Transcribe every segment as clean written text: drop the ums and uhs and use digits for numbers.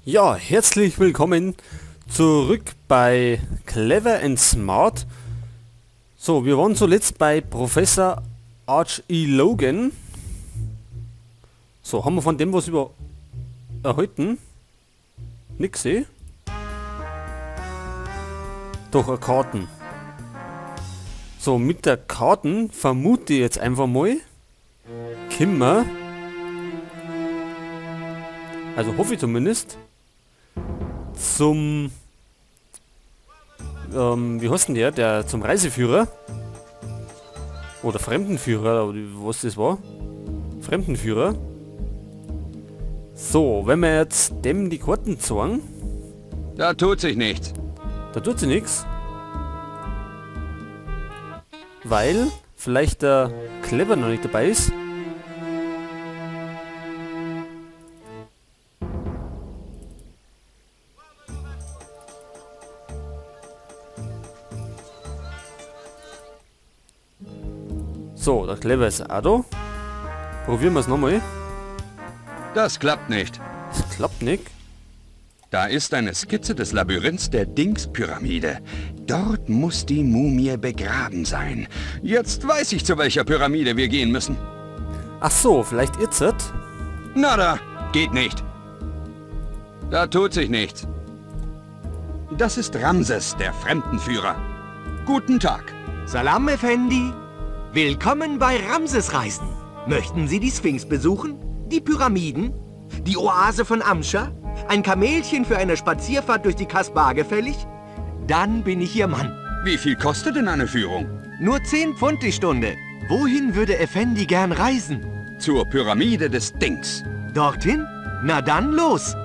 Ja, herzlich willkommen zurück bei Clever and Smart. So, wir waren zuletzt bei Professor Arch-E-Logan. So, haben wir von dem was über erhalten? Nix gesehen? Doch, eine Karten. So, mit der Karten vermute ich jetzt einfach mal, können wir, also hoffe ich zumindest, zum, wie heißt denn der? Der zum Reiseführer oder Fremdenführer, oder was das war? Fremdenführer. So, wenn wir jetzt dem die Karten zeigen. Da tut sich nichts. Da tut sich nichts. Weil vielleicht der Clever noch nicht dabei ist. So, der Clever ist auch da. Probieren wir es nochmal. Das klappt nicht. Das klappt nicht. Da ist eine Skizze des Labyrinths der Dingspyramide. Dort muss die Mumie begraben sein. Jetzt weiß ich, zu welcher Pyramide wir gehen müssen. Ach so, vielleicht jetzt. Nada, geht nicht. Da tut sich nichts. Das ist Ramses, der Fremdenführer. Guten Tag. Salam, Effendi. Willkommen bei Ramses Reisen. Möchten Sie die Sphinx besuchen? Die Pyramiden? Die Oase von Amscha? Ein Kamelchen für eine Spazierfahrt durch die Kasbah gefällig? Dann bin ich Ihr Mann. Wie viel kostet denn eine Führung? Nur 10 Pfund die Stunde. Wohin würde Effendi gern reisen? Zur Pyramide des Dings. Dorthin? Na dann los!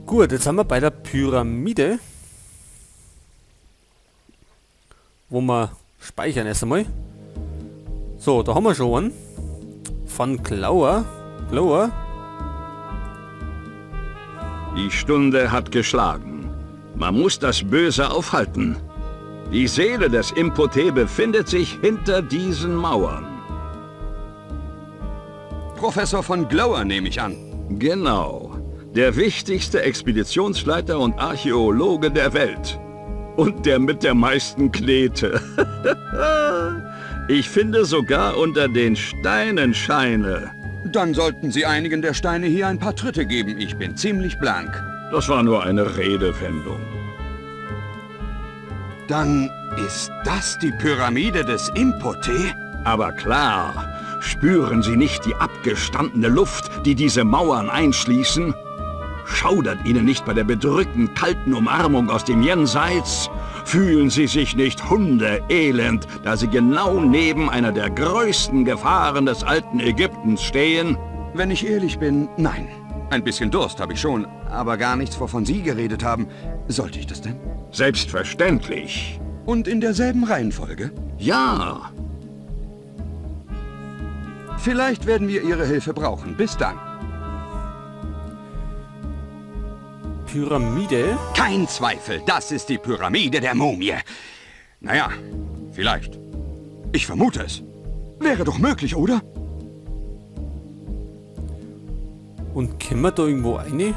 Gut, jetzt sind wir bei der Pyramide, wo wir speichern erst einmal. So, da haben wir schon einen. Von Glower. Glower. Die Stunde hat geschlagen. Man muss das Böse aufhalten. Die Seele des Imhotep befindet sich hinter diesen Mauern. Professor von Glower nehme ich an. Genau. Der wichtigste Expeditionsleiter und Archäologe der Welt. Und der mit der meisten Knete. Ich finde sogar unter den Steinen Scheine. Dann sollten Sie einigen der Steine hier ein paar Tritte geben. Ich bin ziemlich blank. Das war nur eine Redewendung. Dann ist das die Pyramide des Imhotep? Aber klar, spüren Sie nicht die abgestandene Luft, die diese Mauern einschließen? Schaudert Ihnen nicht bei der bedrückend kalten Umarmung aus dem Jenseits? Fühlen Sie sich nicht hundeelend, da Sie genau neben einer der größten Gefahren des alten Ägyptens stehen? Wenn ich ehrlich bin, nein. Ein bisschen Durst habe ich schon, aber gar nichts, wovon Sie geredet haben. Sollte ich das denn? Selbstverständlich. Und in derselben Reihenfolge? Ja. Vielleicht werden wir Ihre Hilfe brauchen. Bis dann. Pyramide? Kein Zweifel, das ist die Pyramide der Mumie. Naja, vielleicht. Ich vermute es. Wäre doch möglich, oder? Und können wir da irgendwo rein?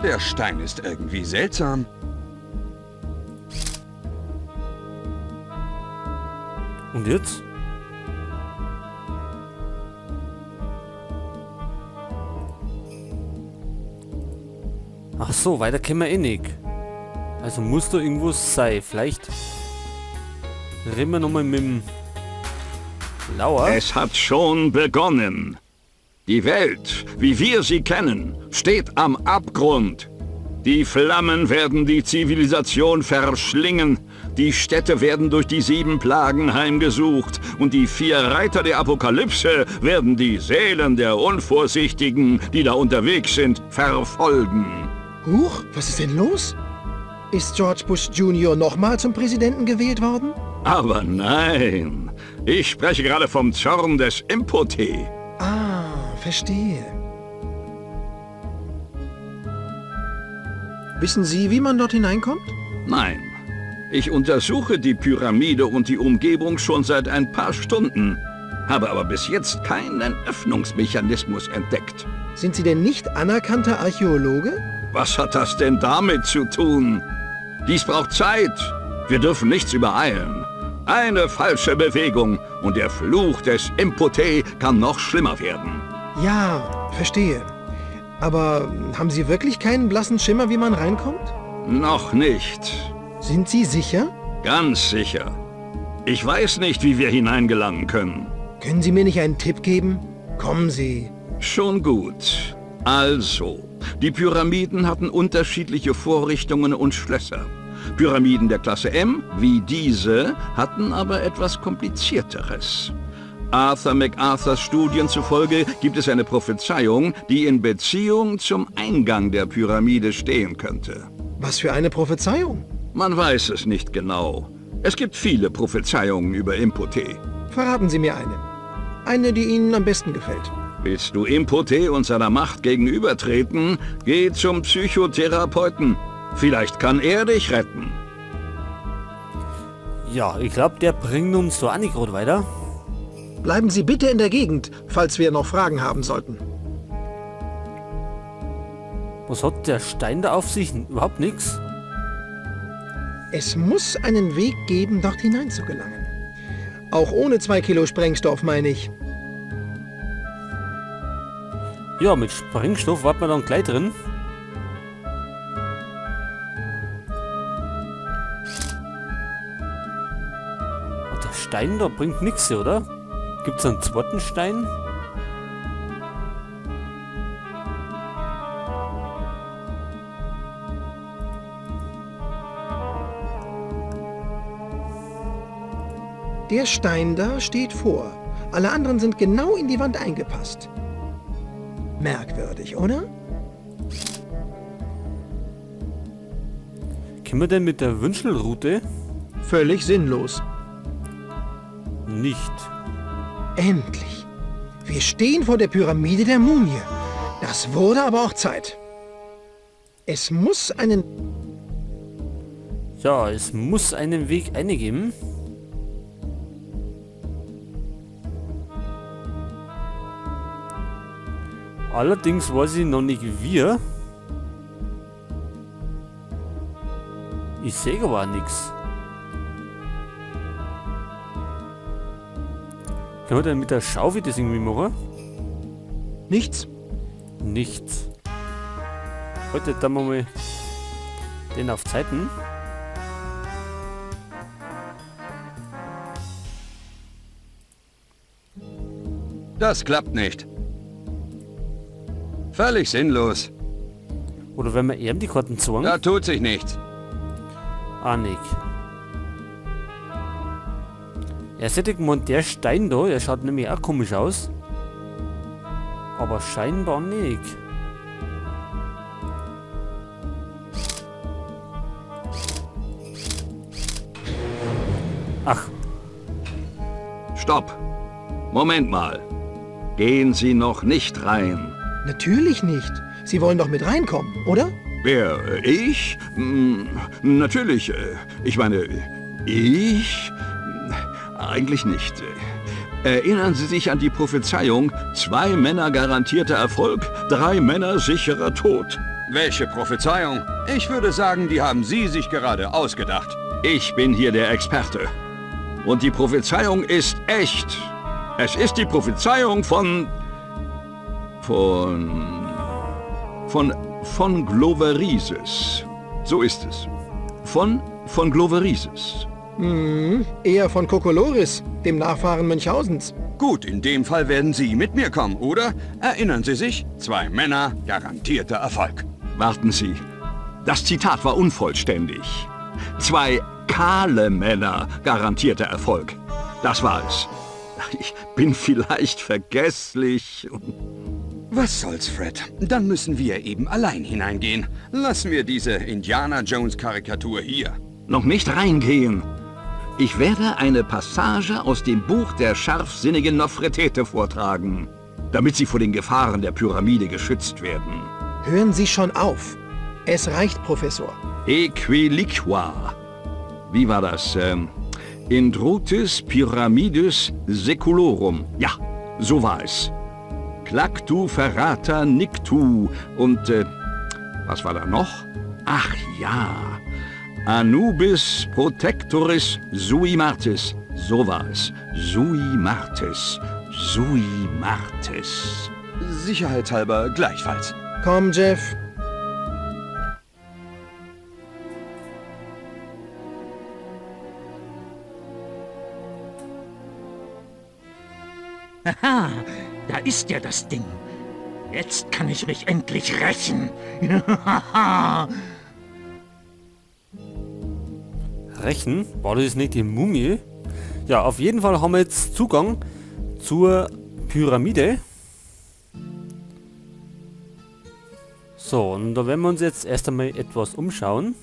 Der Stein ist irgendwie seltsam. Und jetzt? Ach so, weiter können wir eh nicht. Also muss da irgendwo sein. Vielleicht reden wir nochmal mit dem Lauer. Es hat schon begonnen. Die Welt, wie wir sie kennen, steht am Abgrund. Die Flammen werden die Zivilisation verschlingen. Die Städte werden durch die 7 Plagen heimgesucht. Und die 4 Reiter der Apokalypse werden die Seelen der Unvorsichtigen, die da unterwegs sind, verfolgen. Huch, was ist denn los? Ist George Bush Jr. nochmal zum Präsidenten gewählt worden? Aber nein, ich spreche gerade vom Zorn des Imhotep. Ah, Verstehe. Wissen Sie, wie man dort hineinkommt? Nein. Ich untersuche die Pyramide und die Umgebung schon seit ein paar Stunden, habe aber bis jetzt keinen Öffnungsmechanismus entdeckt. Sind Sie denn nicht anerkannter Archäologe? Was hat das denn damit zu tun? Dies braucht Zeit. Wir dürfen nichts übereilen. Eine falsche Bewegung und der Fluch des Impote kann noch schlimmer werden. Ja, verstehe. Aber haben Sie wirklich keinen blassen Schimmer, wie man reinkommt? Noch nicht. Sind Sie sicher? Ganz sicher. Ich weiß nicht, wie wir hineingelangen können. Können Sie mir nicht einen Tipp geben? Kommen Sie. Schon gut. Also, die Pyramiden hatten unterschiedliche Vorrichtungen und Schlösser. Pyramiden der Klasse M, wie diese, hatten aber etwas Komplizierteres. Arthur MacArthurs Studien zufolge gibt es eine Prophezeiung, die in Beziehung zum Eingang der Pyramide stehen könnte. Was für eine Prophezeiung? Man weiß es nicht genau. Es gibt viele Prophezeiungen über Impote. Verraten Sie mir eine. Eine, die Ihnen am besten gefällt. Willst du Impote und seiner Macht gegenübertreten, geh zum Psychotherapeuten. Vielleicht kann er dich retten. Ja, ich glaube, der bringt uns da auch nicht gerade weiter. Bleiben Sie bitte in der Gegend, falls wir noch Fragen haben sollten. Was hat der Stein da auf sich? Überhaupt nichts. Es muss einen Weg geben, dort hineinzugelangen. Auch ohne 2 Kilo Sprengstoff, meine ich. Ja, mit Sprengstoff war man dann gleich drin. Und der Stein da bringt nichts, oder? Gibt es einen zweiten Stein? Der Stein da steht vor. Alle anderen sind genau in die Wand eingepasst. Merkwürdig, oder? Können wir denn mit der Wünschelrute? Völlig sinnlos. Nicht. Endlich. Wir stehen vor der Pyramide der Mumie. Das wurde aber auch Zeit. Es muss einen... Ja, es muss einen Weg eingeben. Allerdings weiß ich noch nicht wie. Ich sehe aber auch nichts. Können wir denn mit der Schaufel das irgendwie machen? Nichts. Nichts. Heute dann mal den auf Zeiten. Das klappt nicht. Völlig sinnlos. Oder wenn wir eben die Karten zeigen? Da tut sich nichts. Ah, nicht. Er hätte gemeint, der Stein da, der schaut nämlich auch komisch aus. Aber scheinbar nicht. Ach. Stopp. Moment mal. Gehen Sie noch nicht rein. Natürlich nicht. Sie wollen doch mit reinkommen, oder? Wer? Ich? Natürlich. Ich meine, ich? Eigentlich nicht. Erinnern Sie sich an die Prophezeiung, 2 Männer garantierter Erfolg, 3 Männer sicherer Tod. Welche Prophezeiung? Ich würde sagen, die haben Sie sich gerade ausgedacht. Ich bin hier der Experte. Und die Prophezeiung ist echt. Es ist die Prophezeiung von Gloverises. So ist es. Von Gloverises. Hm, eher von Kokolores, dem Nachfahren Münchhausens. Gut, in dem Fall werden Sie mit mir kommen, oder? Erinnern Sie sich? 2 Männer, garantierter Erfolg. Warten Sie. Das Zitat war unvollständig. 2 kahle Männer, garantierter Erfolg. Das war es. Ich bin vielleicht vergesslich. Was soll's, Fred? Dann müssen wir eben allein hineingehen. Lassen wir diese Indiana Jones-Karikatur hier. Noch nicht reingehen. Ich werde eine Passage aus dem Buch der scharfsinnigen Nofretete vortragen. damit sie vor den Gefahren der Pyramide geschützt werden. Hören Sie schon auf. Es reicht, Professor. Equiliqua. Wie war das? Indrutis Pyramidis Seculorum. Ja, so war es. Clactu ferrata nictu. Und, was war da noch? Ach ja. Anubis protectoris sui martis. So war es. Sui martis. Sui martis. Sicherheitshalber gleichfalls. Komm, Jeff. Aha, da ist ja das Ding. Jetzt kann ich mich endlich rächen. Rächen? War das nicht die Mumie? Ja, auf jeden Fall haben wir jetzt Zugang zur Pyramide. So, und da werden wir uns jetzt erst einmal etwas umschauen.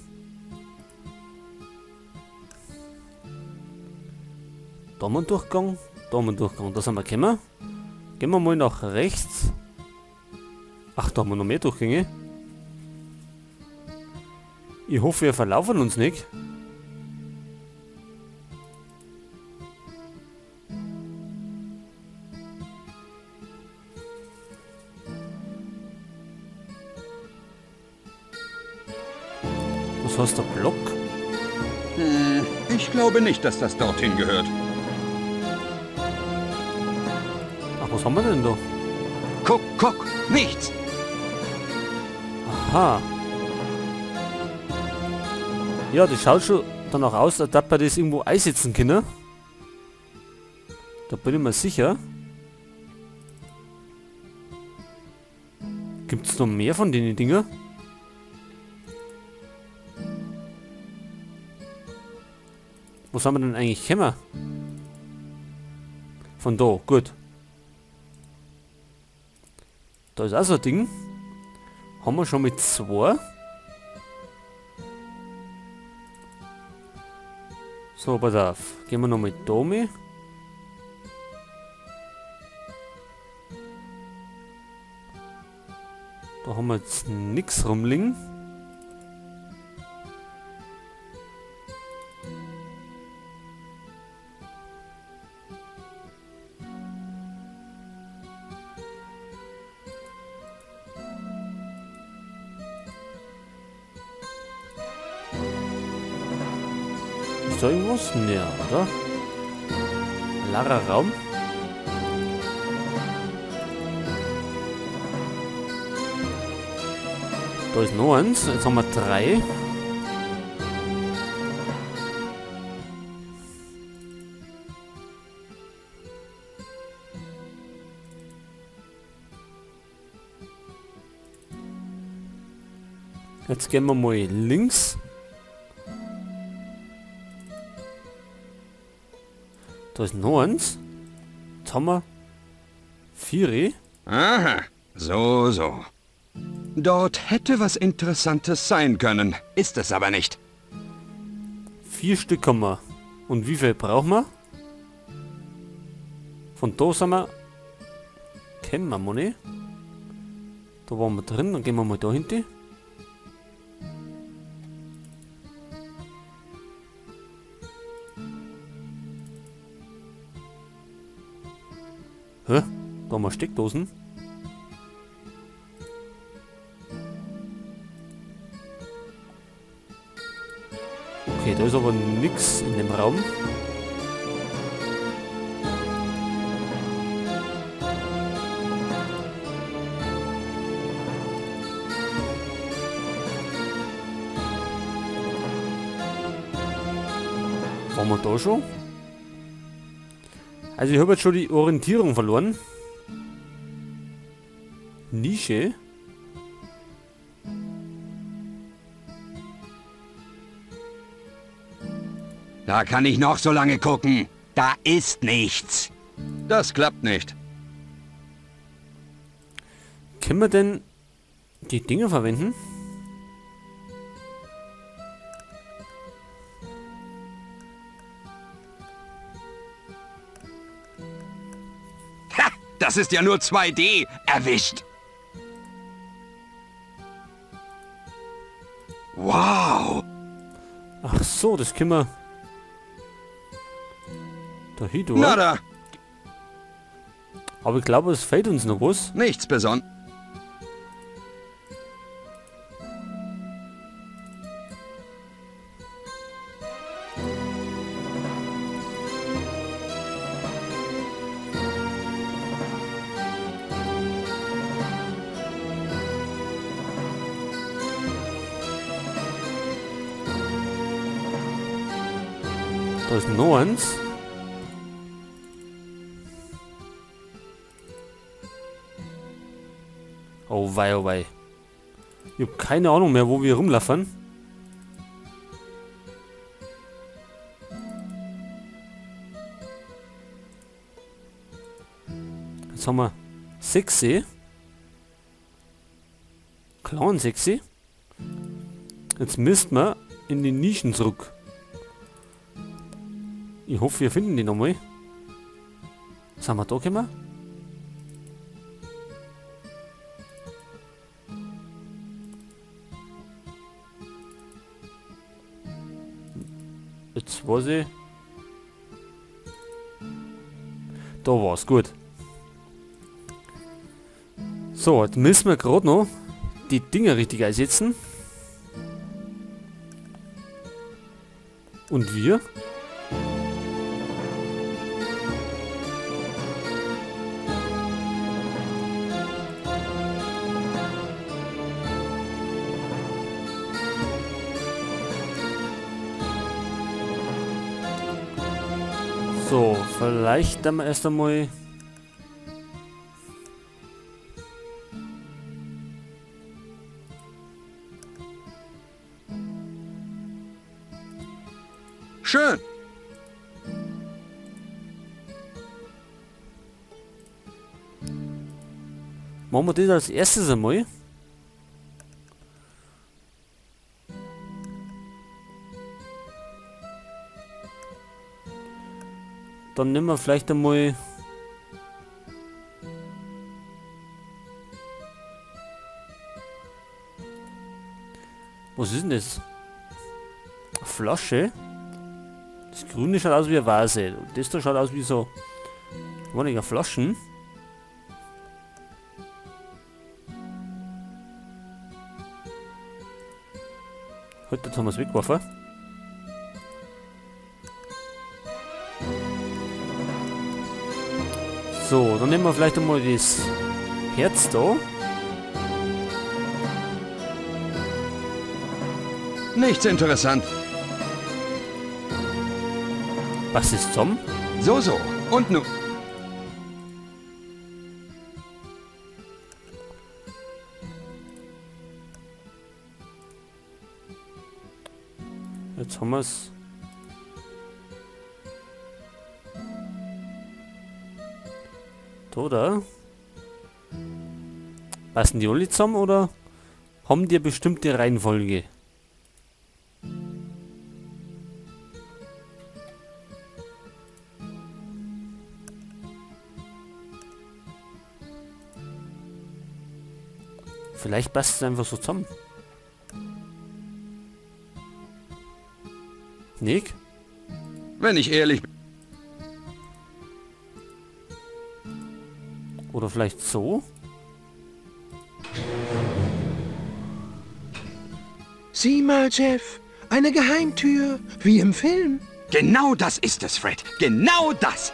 Da haben wir einen Durchgang, da haben wir einen Durchgang, da sind wir gekommen. Gehen wir mal nach rechts. Ach, da haben wir noch mehr Durchgänge. Ich hoffe, wir verlaufen uns nicht. Was heißt der Block? Ich glaube nicht, dass das dorthin gehört. Ach, was haben wir denn da? Guck, guck, nichts! Aha. Ja, das schaut schon danach aus, als ob wir das irgendwo einsetzen können. Da bin ich mir sicher. Gibt es noch mehr von den Dinger? Wo sind wir denn eigentlich gekommen? Von da, gut. Da ist auch so ein Ding. Haben wir schon mit 2. So, pass auf. Gehen wir noch mit da mit. Da haben wir jetzt nichts rumliegen. Ist da irgendwas? Ne, oder? Leerer Raum. Da ist noch eins. Jetzt haben wir 3. Jetzt gehen wir mal links. Da ist noch eins. Jetzt haben wir 4. Aha, so, so. Dort hätte was Interessantes sein können, ist es aber nicht. 4 Stück haben wir. Und wie viel brauchen wir? Von da sind wir... Kennen wir mal nicht. Da waren wir drin, dann gehen wir mal da hinten. Hä? Da haben wir Steckdosen. Okay, da ist aber nix in dem Raum. Waren wir da schon? Also ich habe jetzt schon die Orientierung verloren. Nische. Da kann ich noch so lange gucken. Da ist nichts. Das klappt nicht. Können wir denn die Dinger verwenden? Das ist ja nur 2D. Erwischt. Wow. Ach so, das können wir... Da hin, Na da. Aber ich glaube, es fehlt uns noch was. Nichts Besonderes. Da ist noch eins. Oh wei, oh wei. Ich hab keine Ahnung mehr, wo wir rumlaufen. Jetzt haben wir 6. Kleinen 6. Jetzt müssten wir in die Nischen zurück. Ich hoffe, wir finden die nochmal. Sind wir da gekommen? Jetzt weiß ich. Da war's, gut. So, jetzt müssen wir gerade noch die Dinger richtig einsetzen. Und wir? So, vielleicht dann erst einmal... Schön. Machen wir das als erstes einmal. Dann nehmen wir vielleicht einmal... Was ist denn das? Eine Flasche? Das Grüne schaut aus wie eine Vase. Und das da schaut aus wie so... Weniger Flaschen. Heute haben wir es weggeworfen. So, dann nehmen wir vielleicht einmal das Herz da. Nichts interessant. Was ist zusammen? So, so. Und nun. Jetzt haben wir's. Oder? Passen die alle zusammen oder haben die eine bestimmte Reihenfolge? Vielleicht passt es einfach so zusammen. Nick? Wenn ich ehrlich bin. Oder vielleicht so? Sieh mal, Jeff. Eine Geheimtür. Wie im Film. Genau das ist es, Fred. Genau das.